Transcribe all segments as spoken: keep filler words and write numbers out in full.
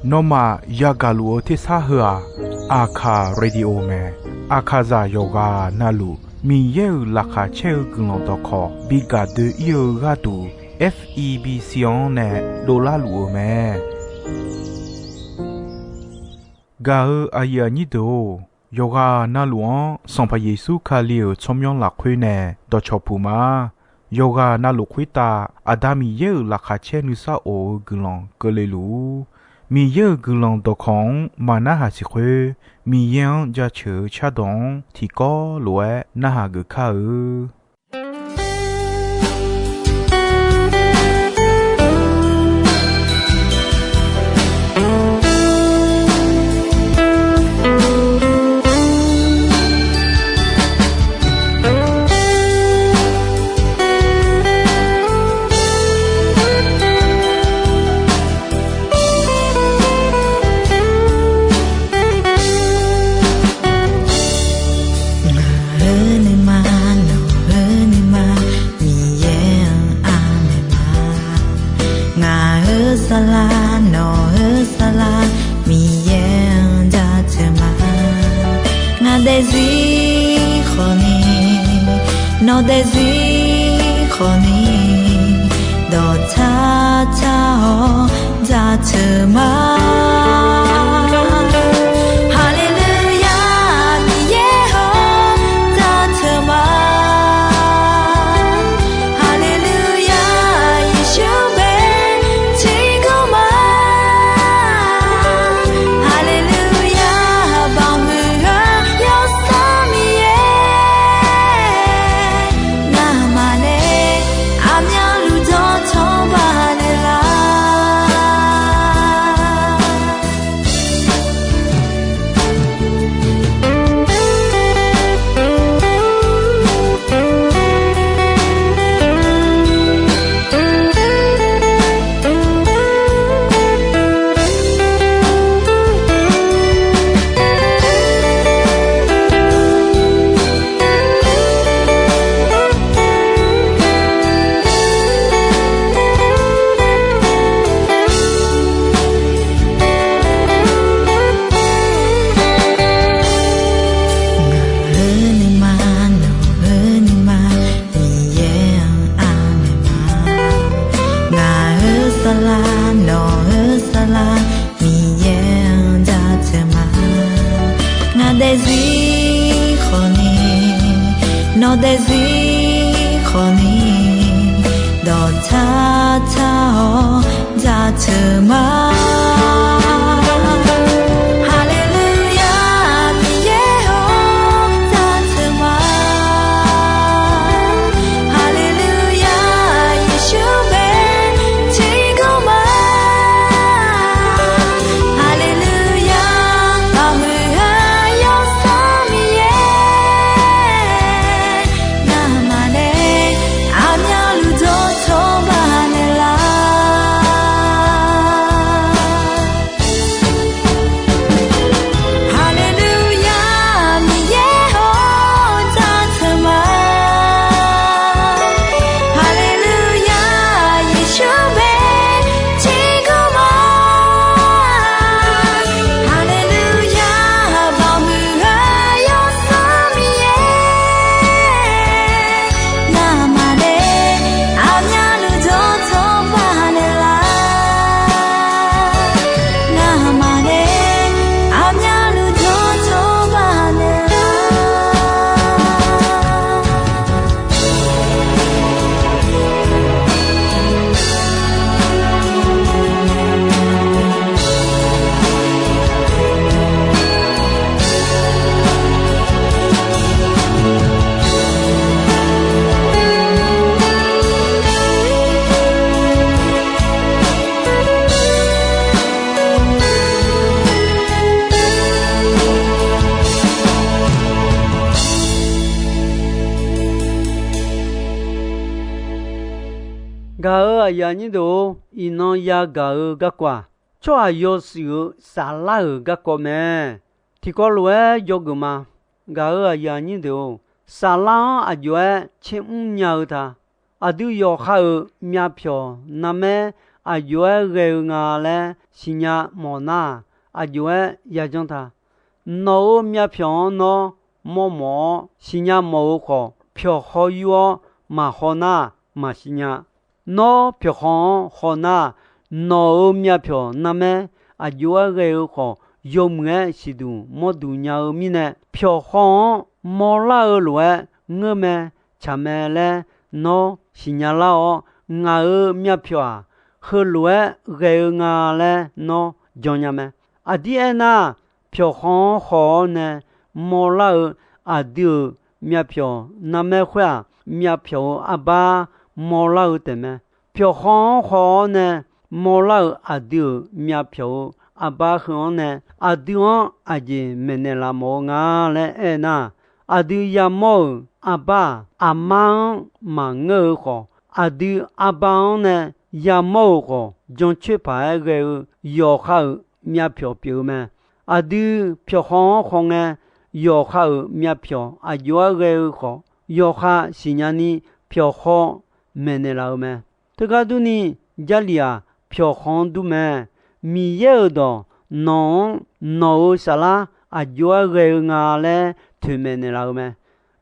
Nawmaf yagaq luf-eu tersar heu-aq, Aqkaq Radio mae. Aqkaqzaq yawqghaq navluf Miqyaer-euq laqkhaq caer-eu guiqlanq dawqkawq bi gaq doe-ir-eu gharduq, F E B C-anr nae dovlar luf-eu mae. Gaq-eu aqyuif aqnyir deuq-or, yawqghaq navluf-anr Sanqpaq Yeqsur Kali-euq tsawrmyanr lafkhoer nae dawqcawq puq ma. Yawqghaq navluf khoertav Aqda Miqyaer-euq laqkhaq caer nuisar of-eu guiqlanq keuvle luf-ur. Miqyaer-euq guiqlanq dawqkawq-anr maqnarhaq siq khoer, Miqyaer-anr jaceuq-eu cardawq-anr tiqkawv lof-aer narhaq geuf kar-eu. Ngaq-euq nuima, nawq-euq nuima, Miqyaer-anr aqmaeq ma. Ngaq-euq saflar, nawq-euq saflar, Miqyaer-anr jaceuq ma. Ngaq daefzir khawfni, nawq daefzir khawfni, dawqtsar tsar-awr jaceuq ma. Haleluya, Miqyaer-or, jaceuq ma. Haleluya, Yeqsur bae tiqkawv ma. Haleluya, baqmuiq-eu Yawsanr Miqyaer, ngamaf nae aqmyanluf dawqtawq baqnaeq lar. Ngaq-euq nuima, nawq-euq nuima, Miqyaer-anr aqmaeq ma. Ngaq-euq saflar, nawq-euq saflar, Miqyaer-anr jaceuq ma. Ngaq daefzir khawfni, nawq daefzir khawfni, dawqtsar tsar-awr jaceuq ma. Haleluya, Miqyaer-or, jaceuq ma. Haleluya, Yeqsur bae tiqkawv ma. Haleluya, baqmuiq-eu Yawsanr Miqyaer, ngamaf nae aqmyanluf dawqtawq baqnaeq lar. Haleluya, Miqyaer-or, jaceuq ma. Haleluya, Yeqsur bae tiqkawv ma. Haleluya, baqmuiq-eu Yawsanr Miqyaer, ngamaf nae aqmyanluf dawqtawq baqnaeq lar. Ngamaf nae aqmyanluf dawqtawq baqnaeq lar. Gaq-euq aqyuif aqnyir deuq-or, iqnan yagaq-eu garkawv-aq, tsawrhaq yawshuif-euq saflar-euq garkawv mae. Tiqkawv lof-aer dzawgeuf ma. Gaq-euq aqyuif aqnyir deuq-or, saflar-anr aqjox-aer caermr nya-eu ta. Aqdui yawqha-euq myavpyawq narmaer aqjox-aer ghae-eu nga laer siqnya mawf nar, aqjox-aer yajanr ta. Nawq-euq myavpyawq-anr nawr mawrmawf-awr siqnya mawf-eu khawf, pyawqhaw yur-awr maqhaw nar, maqsiq nya. Nawr pyawqhaw-anr haw nar, nawq-euq myavpyawq narmaer aqjox-aer ghae-eu khawf, yawmuiq-aer siqduq mawrduq nya-eu mirnae, pyawqhaw-anr mawrlar-eu lof-aer ngeur mae, tsaq mae laer nawr siqnya lar-awr, ngaq-euq myavpyawq-aq, heulof-aer ghae-eu nga laer nawr jannya mae. Aqdir aernar, pyawqhaw-anr haw-awr nae mawrlar-eu aqdui-euq myavpyawq narmaer khoer-aq, myavpyawq-euq arbar mawrlar-eu taef mae. Pyawqhaw-anr haw-awr nae mawrlar-euq aqdui-euq myavpyawq-euq arbar heu-anr nae, aqdui-anr aqjeq maeqnaeq laf mawf-eu nga laer aernar, aqdui yamawr-euq arbar-aq, aqma-anr maqngeur-eu khawf, aqdui arbar-anr nae yamawr-euq khawf, jancoer paq-aer ghae-eu yawqha-euq myavpyawq pyeuf-eu mae. Aqdui pyawqhaw-anr hawngae, yawqha-euq myavpyawq aqjox-aer ghae-eu khawf, yawqha siqnya ni pyawqhaw maeqnaeq laf-eu mae. Teugar durni, Jarlif-aq, pyawqhaw-anr dur mae. Miqyaer-euq dawq nawq-anr nawq-euq saflar aqjox-aer ghae-eu nga laer toeqmaeq naeqlaf-eu mae.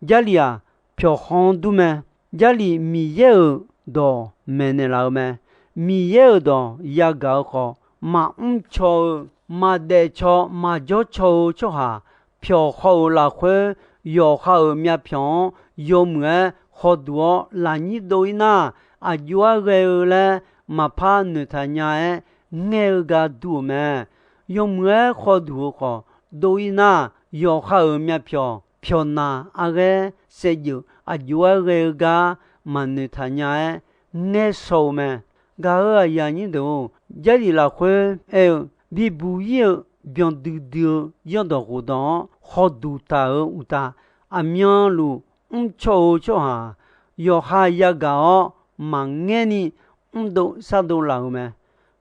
Jarlif-aq, pyawqhaw-anr dur mae. Jarlif Miqyaer-euq dawq maeqnaeq laf-eu mae. Miqyaer-euq dawq yagaq-eu khawf, maqmr caw-eu, maqdaef caw, maqjawr caw-eu tsawrhaq pyawqhaw-euq lafkhoer, yawqha-euq myavpyawq-anr yawmuiq-aer khawduq-awr lafnyir dov-ir nar, aqjox-aer ghae-eu laer maqpar noeqtaq nya-aer ngaer-eu gar dur-euq mae. Yawmuiq-aer khawduq-eu khawf dov-ir nar, yawqha-euq myavpyawq pyawqnaq arghaer saevdzeuf aqjox-aer ghae-eu gar maqnoeqtaq nya-aer ngaer shaw-eu mae. Gaq-euq aqyuif aqnyir deuq-or, Jarlif lafkhoer aer-eu, bibuq-ir-eu byanduidui-eu yawrdawq ghofdawq-anr khawduq taq-euq uqtaf, aqmyanluf mr caw-eu tsawrhaq yawqha yagaq-awr maqngaer ni mrdov sardov laf-euq mae.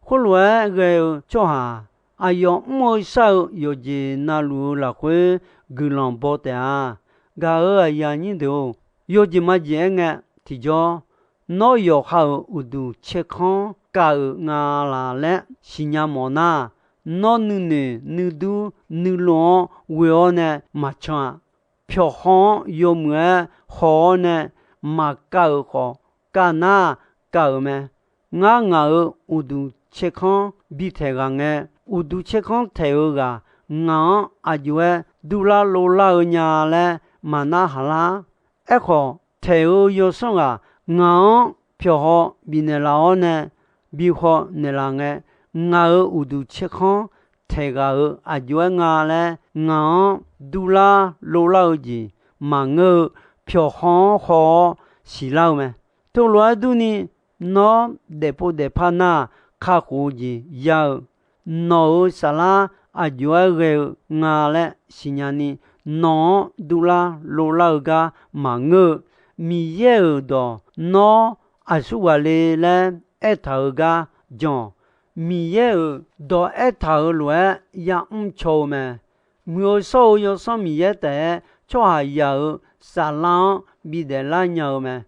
Khoerlof-aer ghae-eu tsawrhaq, aqyawf mr-eu shar-eu yawqjeq navluf-eu lafkhoer guiqlanq baw taef-a. Gaq-euq aqyuif aqnyir deuq-or, yawjeq majeq aerngae tiqjawr, nawr yawqha-euq uqduq tserkanr kav-euq nga laq laer siqnya mawf nar, nawr nuinoeq nuidur nuilov-anr ghoe-awr nae maqcan-a. Pyawqhaw-anr yawmuiq-aer haw-awr nae maqkav-euq khawf, kav nar kav-euq mae. Ngar ngaq-euq uqduq tserkanr bi taeq ghaq ngae, uqduq tserkanr taeq-eu ghaq ngaq-anr aqjox-aer durlar lovlar-eu nya laer maqnar haq lar. Aerkhawf, taeq-eu yawsanr ghaq ngaq-anr pyawqhaw bifnaeq laf-awr nae bi haw naeqlaf ngae, ngaq-euq uqduq tserkanr taeq ghaq-euq aqjox-aer nga laer ngaq-anr durlar lovlar-eu jeq maqngeur-eu, pyawqhaw-anr haw-awr siqlar-eu mae. Teulof-aer durni, nawr daefpov daefpar nar kakhof-eu jeq ya-eu, nawq-euq saflar aqjox-aer ghae-eu nga laer siqnya ni, nawq-anr durlar lovlar-eu gar maqngeur-eu, Miqyaer-euq dawq nawr aqsurghaq le laer aertaq-eu gar jan-awq. Miqyaer-euq dawq aertaq-euq lof-aer ya'mr caw-eu mae. Muiq-eu shawr-eu Yawsanr Miqyaer taef-aer tsawrhaqzaq-euq saflar-anr bidaef lar nya-eu mae.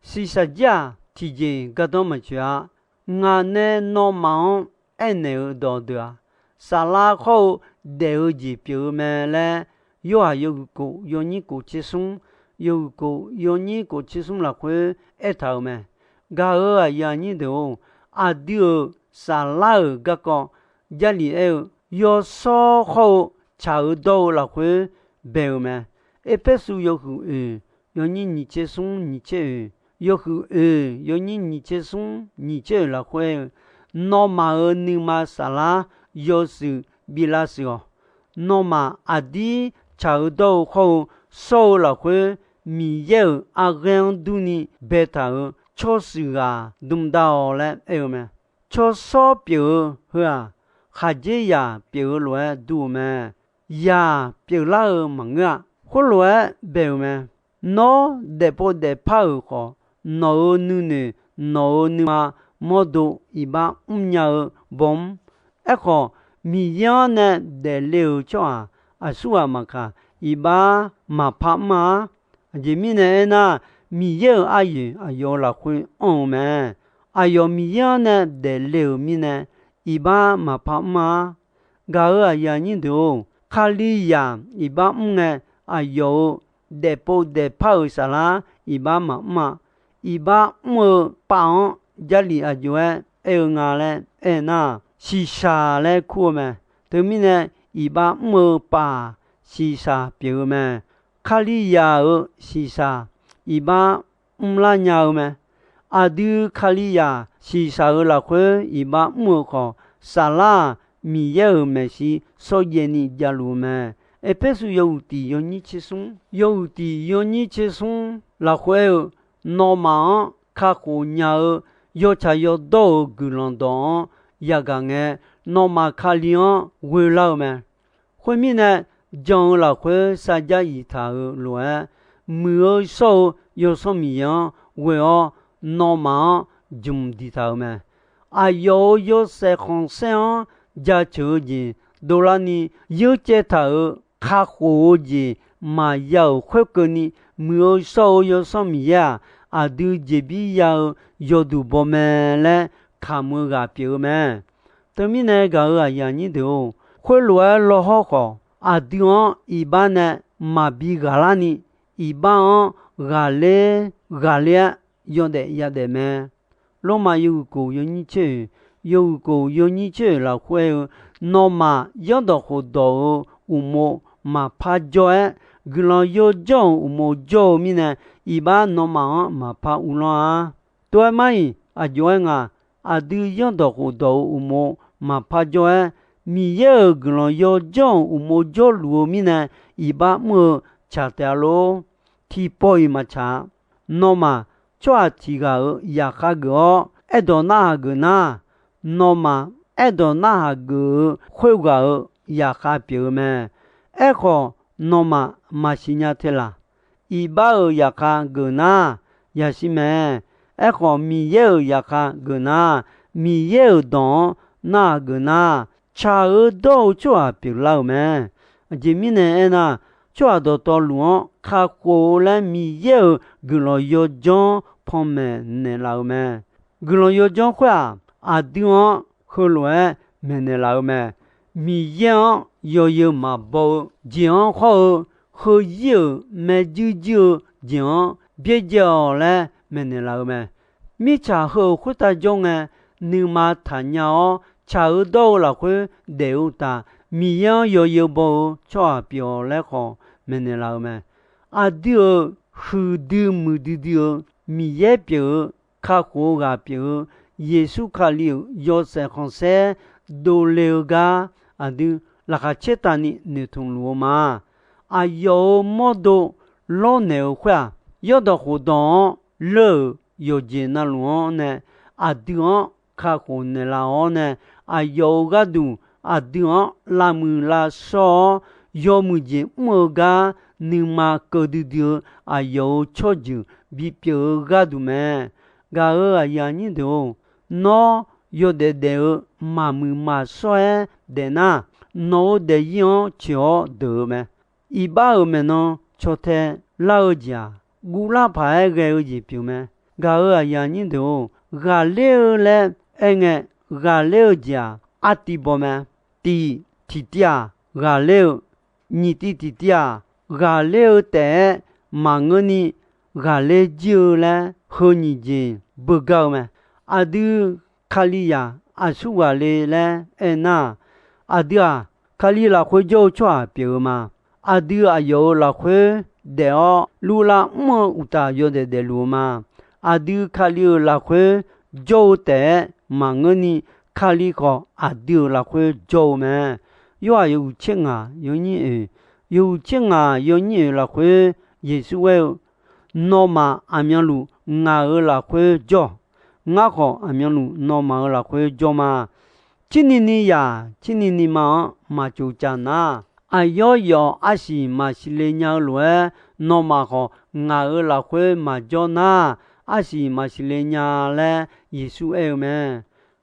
Shiqshaq jir-aq, tiqjeq gardanr maqtsoeq-a. Ngaq nae nawmaf-anr aernaeq-eu dawqdeuq-aq, saflar khawr-eu daef-eu jeq pyeuf-eu mae laer, Yorhaq yawhuiq kof yawnyir kof tser smr, yawhuiq kof yawnyir kof tser smr lafkhoer aertaq-euq mae. Gaq-euq aqyuif aqnyir deuq-or, aqdui-euq saflar-euq garkawv Jarlif aer-eu, yawshawr khawr-eu tsaq-eu dawr-eu lafkhoer bae-euq mae. Erpersu yawhuiq oeq yawnyir nyiq tser smr nyiq tser oeq, yawhuiq oeq yawnyir nyiq tser smr nyiq tser oeq lafkhoer aer-eu, nawmaf-euq nuima saflar yawshuif bi lavshuif-awq. Nawmaf aqdir tsaq-eu dawr-eu khawr-eu shawr-eu lafkhoer, Miqyaer-euq arghaer-anr durni baetaq-euq tsawrshuif ghaq dmq dar-awq laer aer-eu mae. Tsawrshawr pyeuf-eu heu-aq, khaqdzerzaq pyeuf-eu lof-aer dur-eu mae. Zaq pyeuflar-eu maqngeur-a. Khoerlof-aer bae-euq mae. Nawr daefpov daefpar-euq khawf, nawq-euq nuinoeq, nawq-euq nuima mawrdo iqbax mrnya-eu baw mr. Aerkhawf, Miqyaer-anr nae daefle-euq tsawrhaq aqsurghaq maqkaq, iqbax maqpar mr-a. Aqjeq mirnae aernar, Miqyaer-euq aryoeq aqyawf-euq lafkhoer anr-eu mae. Aqyawf Miqyaer-anr nae daefle-euq mirnae, iqbax maqpar mr-a. Gaq-euq aqyuif aqnyir deuq-or, Kalizaq iqbax mr ngae, aqyawf-euq daefpov daefpar-euq saflar iqbax maqmr-a. Iqbax mr-eu pav-anr Jarlif aqjox-aer aer-eu nga laer aernar, shiqshaq laer kur-eu mae. Teumirnae, iqbax mr-eu pav shiqshaq pyeuf-eu mae. Kalizaq-euq shiqshaq iqbax mrlar nya-eu mae. Aqdui Kalizaq shiqshaq-euq lafkhoer iqbax mr-eu khawf, saflar-aq, Miqyaer-euq maeqshi shawrjaev ni javluf-eu mae. Erpersu yawhuiq tiq yawnyir tser smr, yawhuiq tiq yawnyir tser smr lafkhoer aer-eu, nawmaf-anr kakhof nya-eu yawtsaq yawdawr-euq guiqlanq dawq-anr yagaq ngae, nawmaf Kali-anr ghoelar-eu mae. Khoermirnae, jan-eu lafkhoer sarjax iq taq-euq lof-aer, muiq-eu shawr-eu Yawsanr Miqyaer-anr ghoe-awr, nawmaf-anr jmq diqtaq-euq mae. Aqyawf-euq yawshaef khanqsaer-anr jaceuq-eu jeq dovlarni, yeurcaev taq-euq kakhof-eu jeq maqya-euq khoerkeuvni, muiq-eu shawr-eu Yawsanr Miqyaer-aq, aqdui jeqbir ya-eu yawduq baw mae laer kamq-eu ghaq pyeuf-eu mae. Teumirnae gaq-euq aqyuif aqnyir deuq-or, khoerlof-aer lawhawr khawf, aqdui-anr iqbax nae maqbi ghaqlarni, iqbax-anr ghaqler ghaqler-aer yawdaef yadaef mae. Lormav yawhuiq kof yawnyir tser oeq, yawhuiq kof yawnyir tser oeq lafkhoer aer-eu, nawmaf zanrdawq khofdawq-euq uqmov maqpar jawr-aer, guiqlanq yawjawr-euq uqmov jawr-eu mirnae, iqbax nawmaf-anr maqpar uvlanr-a. Tov-aer mar-iq aqjox-aer nga, aqdui zanrdawq khofdawq-euq uqmov maqpar jawr-aer, Miqyaer-euq guiqlanq yawjawr-euq uqmov jawrluf-eu mirnae, iqbax mr-eu tsaq taef-a lor. Tiqpawf-iq maqtsaq-a. Nawmaf tsawrhaq tiq ghaq-euq zaqkhav geuf-awr, aerdawq narhaq geuf nar, nawmaf aerdawq narhaq geuf-eu khoerghaq-euq zaqkhav pyeuf-eu mae. Aerkhawf, nawmaf maqsiq nya te laq? Iqbax-euq zaqkhav geuf nar, yasiq mae. Aerkhawf, Miqyaer-euq zaqkhav geuf nar, Miqyaer-euq dawq-anr narhaq geuf nar, tsaq-eu dawr-eu tsawrhaq pyeuflar-euq mae. Aqjeq mirnae aernar, tsawrhaq dawqtawvluf-anr kakhof-eu laer Miqyaer-euq guiqlanq yawjanr panmaeq naeqlaf-euq mae. Guiqlanq yawjanr khoer-aq, aqdui-anr heulof-aer maeqnaeq laf-eu mae. Miqyaer-anr yawzeu maqbaw-eu jeq-anr hawr-eu, heuzir-euq maerjuir jir-eu jeq-anr byaerdzae-awq laer maeqnaeq laf-eu mae. Mirtsaq heu-euq khoertav jawr ngae, nuima taqnya-awr tsaq-eu dawr-eu lafkhoer daef-eu uqtaf, Miqyaer-anr yawzeu baw-eu tsawrhaq pyeuf-awq laer khawf maeqnaeq laf-eu mae. Aqdui-euq huiqdui muiqdui dui-eu Miqyaer pyeuf-eu, kakhof-eu ghaq pyeuf-eu, Yeqsur Kali-euq yawshaef khanqsaer dovle-eu gar aqdui laqkhaq caertavni noeqtmq luf-eu ma. Aqyawf-euq mawrdo lawrnaeq-eu khoer-aq, zanrdawq khofdawq-anr leur-euq yawqjeq navluf-anr nae aqdui-anr kakhof naeqlaf-awr nae, aqyawf-euq gharduq aqdui-anr lavmuiq lavshawr-awr, yawmuiq jeq mr-eu gar nuima keuv duidui-eu aqyawf-euq tsawrjeuq bipyeuf-eu gharduq mae. Gaq-euq aqyuif aqnyir deuq-or, nawr yawdaef daef-eu maqmuiq maqshawr-aer daefnar, nawq-euq daefzir-anr coeq-awr deuq-eu mae. Iqbax-euq maeqnan caw tae lar-eu jeq-aq, guvlar paq-aer ghae-eu jeq pyeuf mae. Gaq-euq aqyuif aqnyir deuq-or, ghaqler-eu laer aerngae, ghaqler-eu jeq-aq, artiv baw mae. Tiq, tiqtiv-aq, ghaqler-eu, nyiq tiv tiqtiv-aq, ghaqler-eu taef-aer maqngeurni ghaqler jir-eu laer heu nyiq jeq beugar-eu mae. Aqdui Kalizaq aqsur ghaqle laer aernar, aqdui-aq, Kali lafkhoer jawr-eu tsawrhaq pyeuf-eu ma. Aqdui aqyawf-euq lafkhoer daef-awr luvlav mr-eu uqtaf yawdaef daefluf-eu ma. Aqdui Kali-euq lafkhoer jawr-eu taef-aer maqngeurni, Kali khawf aqdui-euq lafkhoer jawr-eu mae. Yorhaq yawhuiq tser ngaq yawnyir oeq, yawhuiq tser ngaq yawnyir oeq lafkhoer Yeqsur aer-eu, nawmaf aqmyanluf ngaq-euq lafkhoer jawr-awq. Ngar khawf aqmyanluf nawmaf-euq lafkhoer jawr ma. Cirni ni yaq, cirni ni ma-anr maqcoq caf nar, aqyawf yawf arsiq maqsiq le nya-eu lof-aer, nawmaf khawf ngaq-euq lafkhoer maqjawr nar, arsiq maqsiq le nya laer Yeqsur aer-eu mae.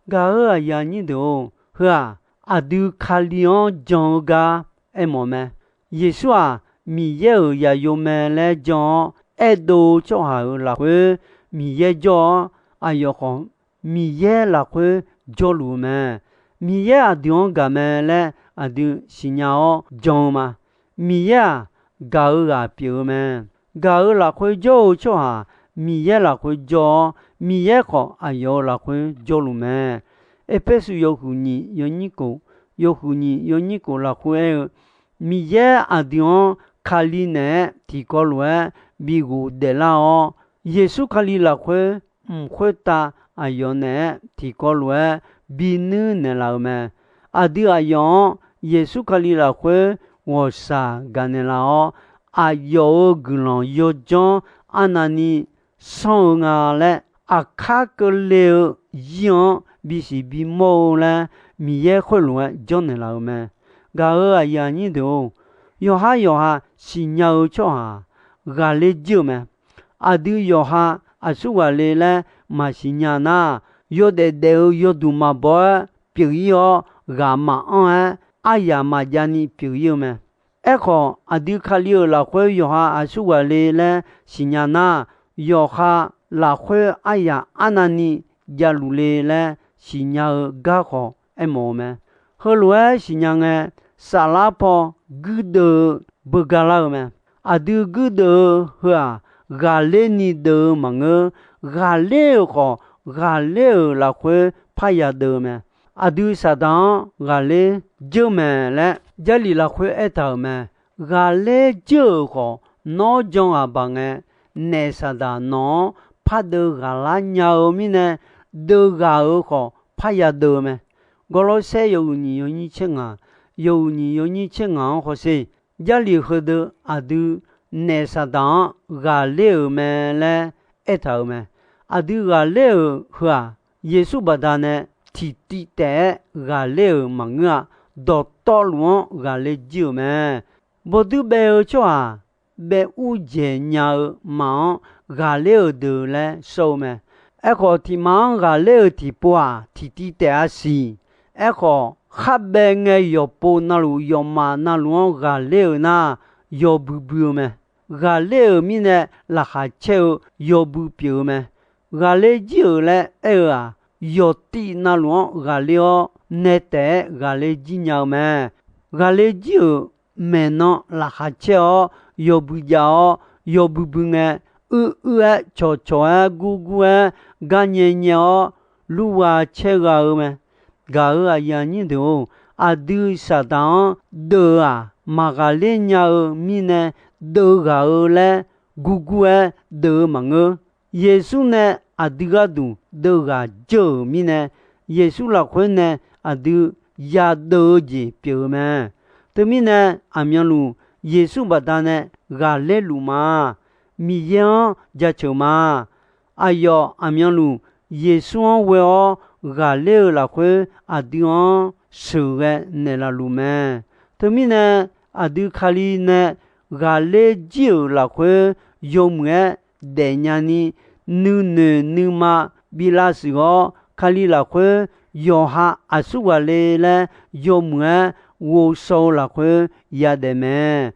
Gaq-euq aqyuif aqnyir deuq-or, heu-aq, aqdui Kali-anr jan-eu gar aermawf mae. Yeqsur-aq, Miqyaer-euq zaqyo mae laer jan-awr, aerdov-eu tsawrhaq-euq lafkhoer Miqyaer jawr-awr, aqyawf khawf Miqyaer lafkhoer jawrluf-eu mae. Miqyaer aqdui-anr gaq mae laer aqdui siqnya-awr jan-eu ma. Miqyaer-aq, gaq-eu ghaq pyeuf-eu mae. Gaq-eu lafkhoer jawr-eu tsawrhaq, Miqyaer lafkhoer jawr-awr, Miqyaer khawf aqyawf-euq lafkhoer jawrluf mae. Erpersu yawhuiq nyiq yawnyir khof, yawhuiq nyiq yawnyir khof lafkhoer aer-eu, Miqyaer aqdui-anr Kali naeq-aer tiqkawv lof-aer bi ghofdaef lar-awr, Yeqsur Kali lafkhoer mq khoertav aqyawf naeq-aer tiqkawv lof-aer bi nuir naeqlaf-euq mae. Aqdui aqyawf-anr Yeqsur Kali lafkhoer ghawqshaq gaqnaeq laf-awr, aqyawf-euq guiqlanq yawdzanr arnavni sanr-eu nga laer, aqkar keuvle-eu zir-anr bisiq bimawr-eu laer, Miqyaer khoerlof-aer janrnaeq laf-euq mae. Gaq-euq aqyuif aqnyir deuq-or, yawqhar yawqha siqnya-eu tsawrhaq ghaqler jir-eu mae. Aqdui yawqha aqsurghaq le laer maqsiq nya nar, yawdaef daef-eu yawduq maqbaw-aer pyeuf ir-awr, ghaq maqanr-aer aryaq maqjav ni pyeuf ir-eu mae. Aerkhawf, aqdui Kali-euq lafkhoer yawqha aqsurghaq le laer siqnya nar, yawqha lafkhoer aryaq arnavni javluf le laer siqnya-eu garkhawf aermawf-eu mae. Heulof-aer siqnya ngae, saflar paw guirdeuv-eu beugar lar-eu mae. Aqdui guirdeuv-eu heu-aq, ghaqler ni deuv-eu maqngeur. Ghaqler-euq khawf, ghaqler-euq lafkhoer parya deuv-eu mae. Aqdui Saqdaq-anr ghaqler jir-eu mae laer Jarlif lafkhoer aertaq-euq mae. Ghaqler jir-euq khawf, nawr jan ghaq baq ngae, naef Saqdaq nawq-anr pardeuv ghaqlar nya-eu mirnae, deuv ghaq-euq khawf parya deuv-eu mae. Gawrlawrsaer yawhuiq nyiq yawnyir tser ngaq, yawhuiq nyiq yawnyir tser ngaq-anr hawsher. Jarlif heudeuq aqdui naef Saqdaq-anr ghaqler-euq mae laer aertaq-euq mae. Aqdui ghaqler-euq heu-aq, Yeqsur baqdanae tiqtiv taef-aer ghaqler-euq maqngeur-a. Dawqtawvluf-anr ghaqler jir-euq mae. Bawduir baev-eu tsawrhaq baev ur dzaeq nya-eu maf-anr ghaqler-euq deuq laer sawr-eu mae. Aerkhawf, tiqmaf-anr ghaqler-euq tiqpov-aq, tiqtiv taef-a siq. Aerkhawf, khar baev ngae yawqpov navluf yawqmaf navluf-anr ghaqler-euq nar, yawbui bui-eu mae. Ghaqler-euq mirnae laqkhaq caer-eu yawbui pyeuf-eu mae. Ghaqler jir-euq laer aer-eu-aq, yawqtiv navluf-anr ghaqler-awr, nae taef-aer ghaqler jir nya-eu mae. Ghaqler jir-euq maeqnan laqkhaq caer-awr, yawbui jav-awr, yawbui bui ngae, uir uir-aer, cawqcawq-aer, gurgur-aer, garnyae nyae-awr, lurgha caer gha-eu mae. Gaq-euq aqyuif aqnyir deuq-or, aqdui Saqdaq-anr deuv-aq, maqghaqler nya-eu mirnae deuv ghaq-eu laer gurgur-aer deuv-eu maqngeur. Yeqsur nae aqdui gharduq deuv ghaq jeur-euq mirnae, Yeqsur lafkhoer nae aqdui yadeuv-eu jeq pyeuf-eu mae. Teumirnae, aqmyanluf Yeqsur baqdanae ghaqler luf ma. Miqyaer-anr jaceuq ma. Aqyawf aqmyanluf Yeqsur-anr ghoe-awr ghaqler-eu lafkhoer aqdui-anr sheuqghae naeqlaf luf mae. Teumirnae, aqdui Kali nae ghaqler jir-euq lafkhoer yawmuiq-aer daefnya ni, nuinoeq nuima bi lavshuif-awr, Kali lafkhoer yawqha aqsurghaq le laer yawmuiq-aer ghovshaw-eu lafkhoer yadaef mae.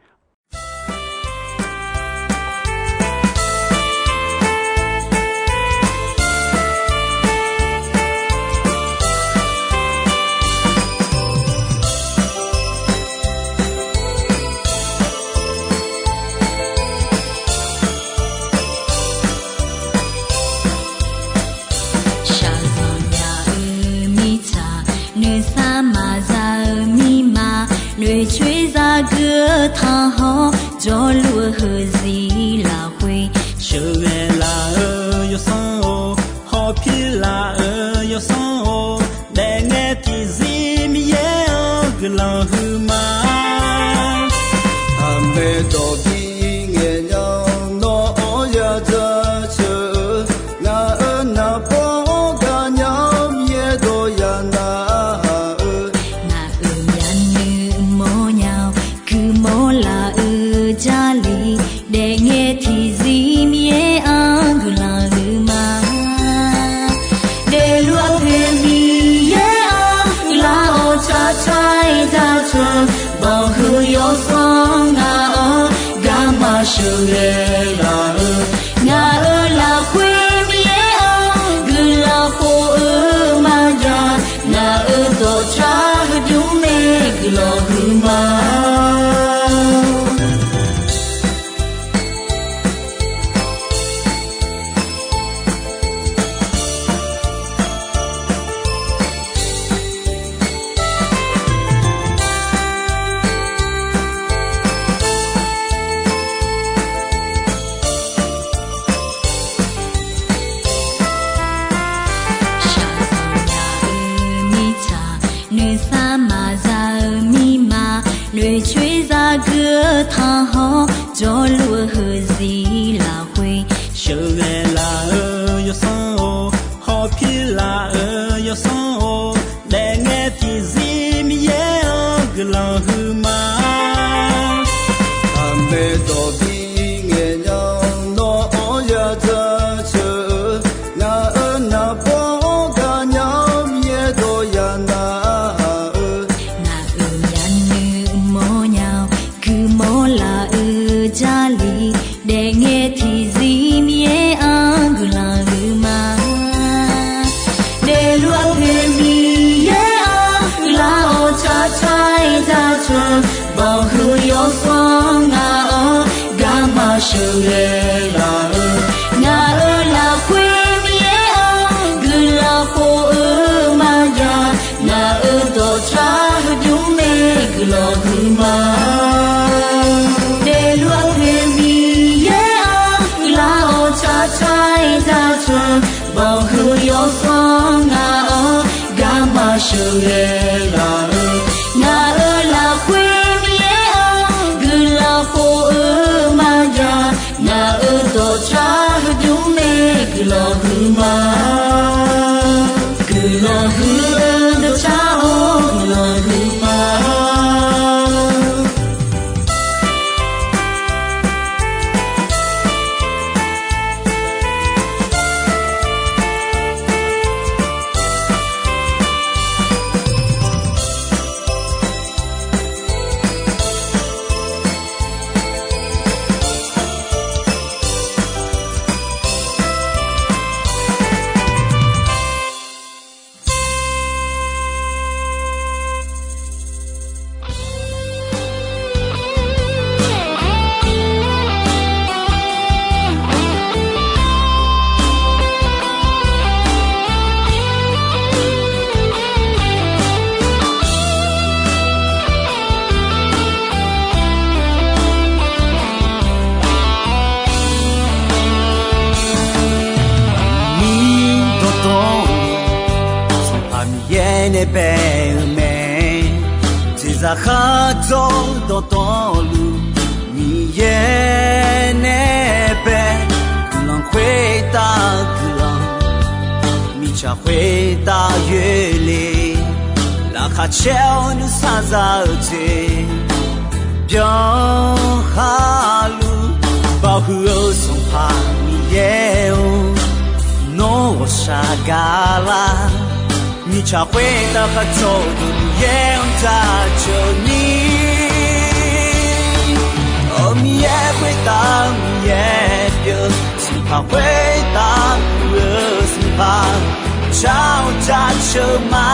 Shaqzanq nya-eu mirtsaq, noeqshaq maqza-eu mirma, noeqcoer zaqguq-eu tanqhawr, jawrluf-eu heuzir lafkhoer, sheuqghae laf-eu yawsanr-or, hawpir laf-eu yawsanr-or, daefngae tiqzir Miqyaer-anr guiqlanq huiqma. Aqmaeq dawq bi ngaeq nya, nawr-anr ya jaceuq-eu, ngaq-euq naqbawr-anr gaqnya-awr, Miqyaer dawq ya narhaq-eu, ngaq-euq myavnuiv mawrnya-awr, guiqmawr laf-eu Jarlif, daefngae tiqzir Miqyaer-anr guiqlanq huiqma. Daefluf-eu poeq Miqyaer-anr guiqlanq-awr, tsaqtsaq-aer jaceuq-eu, banqhuiq yawsanr ngaq-anr garma sheuqghae laf-eu, ngaq-euq lafkhoer Miqyaer-anr guiqlanq khof-eu dawqcar heudymr mae guiqlanq huiqma. Shaqzanq nya-eu mirtsaq, noeqsar maqza-eu mirma, noeqcoer zagui-eu tanqhawr, jawrluf-eu heuzir lafkhoer, sheuqghae laf-eu yawsanr-or, hawpir laf-eu yawsanr-or, daefngae tiqzir Miqyaer-anr guiqlanq huiqma. Aqmaeq dawq bi ngaeq nya, nawr-anr ya jaceuq-eu, ngaq-euq naqbawr-anr gaqnya-awr Miqyaer dawq ya narhaq-eu, ngaq-euq yanoeq mawrnya-awr guiqmawr laf-eu Jarlif, daefngae tiqzir Miqyaer-anr guiqlanq huiqma. Daefluf-eu Miqyaer-anr guiqlanq-awr, carcar-aer jaceuq-eu, bawqhuiq yawsanr ngaq-anr garma sheuqghae laf-eu, ngaq-euq lafkhoer Miqyaer-anr guiqlanq khof-eu maqjav, ngaq-euq dawqcar heudymr mae guiqlanq huiqma. Daefluf-eu Miqyaer-anr guiqlanq-awr, carcar-aer jaceuq-eu, bawqhuiq yawsanr ngaq-anr garma sheuqghae laf-eu, ngaq-euq lafkhoer Miqyaer-anr guiqlanq khof-eu maqjav, ngaq-euq dawqcar heudymr mae guiqlanq huiqma. Guiqlanq huiq-eu dawqcar-or, guiqlanq huiqma. Miqyaer dawqtawvluf, Sanqpaq Miqyaer nae bae-eu mae. Jeqzaq khardzawr dawqtawvluf, Miqyaer nae bae. Guiqlanq khoertav guiqlanq, mirtsaq khoertav yoerle. Laqkhaq caer-awr nuisar za-eu jeq byanlar luf, bawhuiq-eu Sanqpaq Miqyaer-or, nawr ghawqshaq gaqlar. Mirtsaq khoertav khardzawr deuq Miqyaer-anr jaceuq ni. Awq, Miqyaer khoertav Miqyaer pyeuf, Sanqpaq khoertav muiq-eu Sanqpaq, jar-awr jaceuq ma.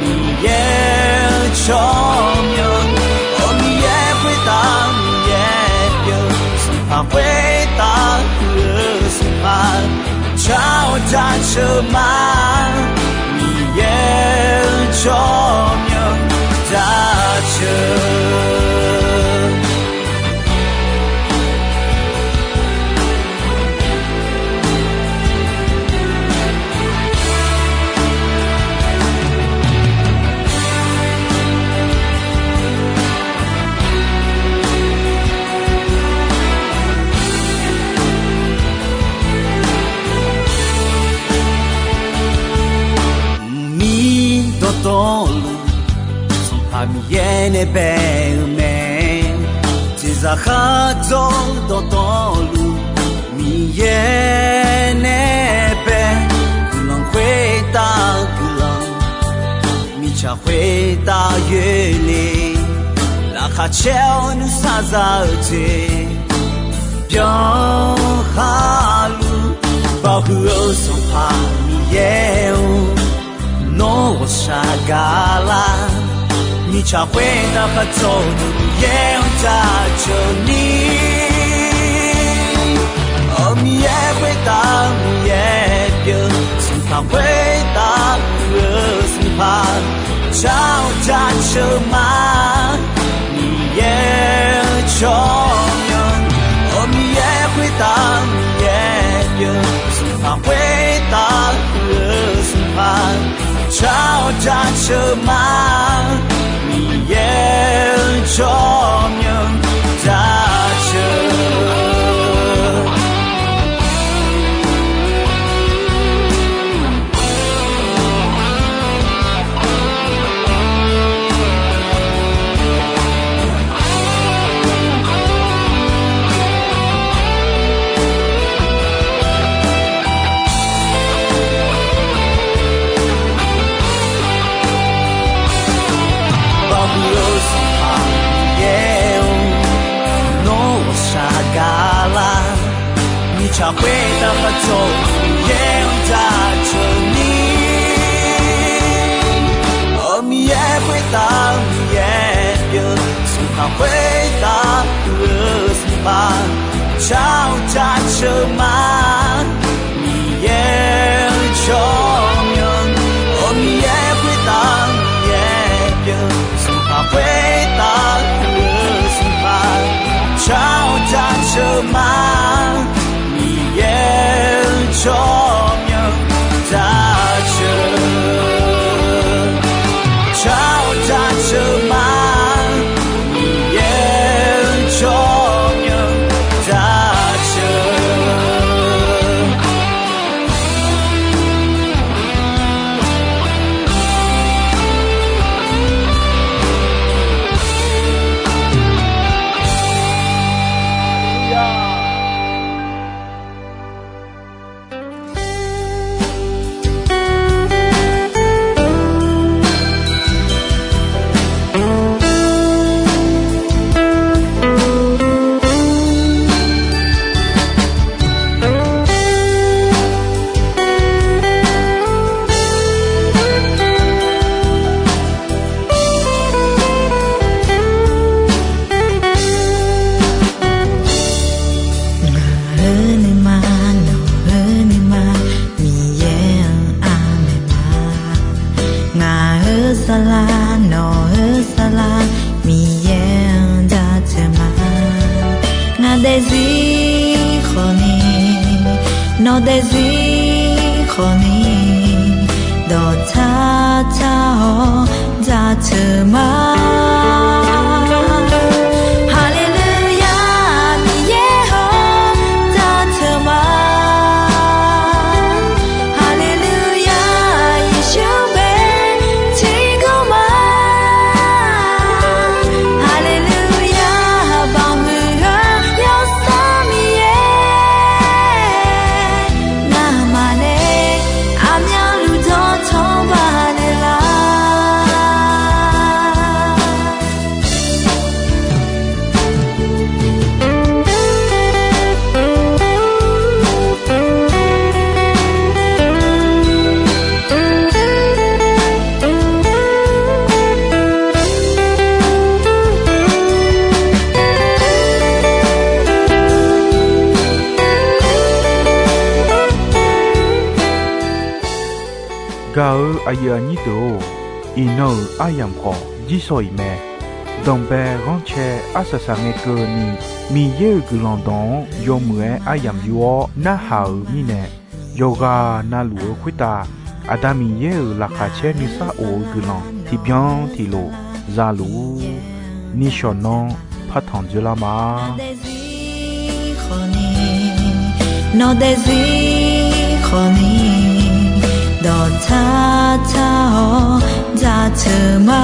Miqyaer-eu tsawrmyanr, awq, Miqyaer khoertav Miqyaer pyeuf, Sanqpaq khoertav muiq-eu Sanqpaq, jar-awr jaceuq ma. Miqyaer-eu tsawrmyanr jaceuq. Mqmir dawqtawvluf, Sanqpaq Miqyaer nae bae-eu mae. Jeqzaq khardzawr dawqtawvluf, Miqyaer nae bae. Guiqlanq khoertav guiqlanq, mirtsaq khoertav yoerle. Laqkhaq caer-awr nuisar za-eu jeq byanlar luf, bawhuiq-eu Sanqpaq Miqyaer-or, Nawr ghawqshaq gaqlar, mirtsaq khoertav khar tsawrnyi Miqyaer-anr jaceuq ni. Aq, Miqyaer khoertav Miqyaer pyeuf, sanqpaq khoertav pyeuf-eu sanqpaq, tsawrhaq jaceuq ma, Miqyaer-eu tsawrmyanr. Aq, Miqyaer khoertav Miqyaer pyeuf, sanqpaq khoertav pyeuf-eu sanqpaq, tsawrhaq jaceuq ma, Miqyaer-eu tsawrmyanr jaceuq. Bawhuiq-eu sanqpaq Miqyaer-or, nawr ghawqshaq gaqlar, mirtsaq khoertav khar tsawrnyi Miqyaer-anr jaceuq ni. Aq, Miqyaer khoertav Miqyaer pyeuf, sanqpaq khoertav pyeuf-eu sanqpaq, tsawrhaq jaceuq ma, Miqyaer-eu tsawrmyanr. Aq, Miqyaer khoertav Miqyaer pyeuf, sanqpaq khoertav pyeuf-eu sanqpaq, tsawrhaq jaceuq ma, Miqyaer-eu tsawrmyanr jaceuq. Tsawrhaq jaceuq ma, Miqyaer-eu tsawrmyanr jaceuq. Ngaq-euq nuima, nawq-euq nuima, Miqyaer-anr aqmaeq ma. Ngaq-euq saflar, nawq-euq saflar, Miqyaer-anr jaceuq ma. Ngaq daefzir khawfni, nawq daefzir khawfni, dawqtsar tsar-awr jaceuq ma. Haleluya, Miqyaer-or, jaceuq ma. Haleluya, Yeqsur bae tiqkawv ma. Haleluya, baqhuiq-eu Yawsanr Miqyaer, ngamaf nae aqmyanluf dawqtawvluf baqdeuq lar. Gaq-euq aqyuif aqnyir deuq-or, iqnan-euq aryamq khawf jirsawq iq mae. Danqbae ghanrcae arsaq saqngae keuvni, Miqyaer-euq guiqlanq dawq-anr yawmuiq-aer aryamq yur-awr narhaq-euq mirnae, yawqghaq navluf-eu khoertav Aqda Miqyaer-euq laqkhaq caer nuisar of-eu guiqlanq tiqbyan tiqlof za luf-ur. Nishawq nanr partanq dzoerlar ma. Nawq daefzir khawfni, nawq daefzir khawfni, dawqtsar tsar-awr jaceuq ma.